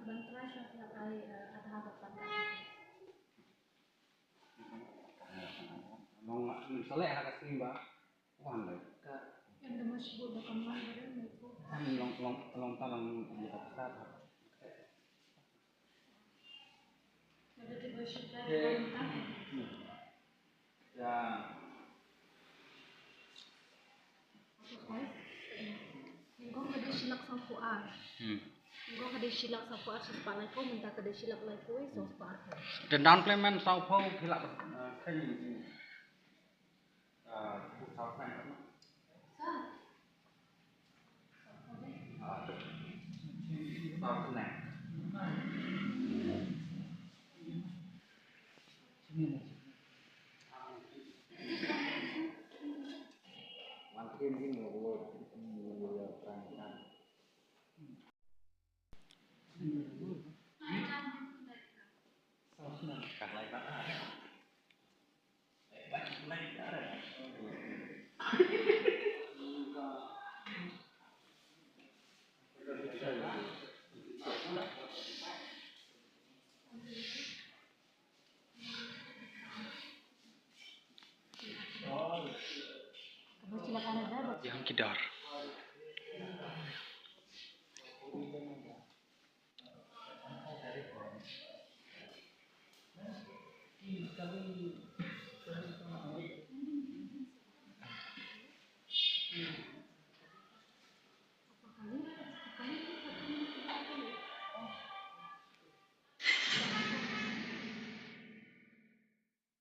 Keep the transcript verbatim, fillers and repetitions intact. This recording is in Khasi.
Ban try sa phi la kai, eh, Aadhaar bad PAN card. Long, long, sa leh ha ka sngi ba wan leh. Ka em da mas bu da kam man ba dei mai ko. Long, long, long ta long ïa ka pisa. Ka da ti ba shi ta. Hmm. Ya. Nyngkong ka dei shi lak sawphew ar. Hmm. Nyngkong ka dei shi lak sawphew ar, sawphew ar laiphew, mynta ka dei shi lak laiphew, sawphew ar. Te down payment sawphew ki lak, eh, ka, eh, sawphew ar. Ïa ki dor.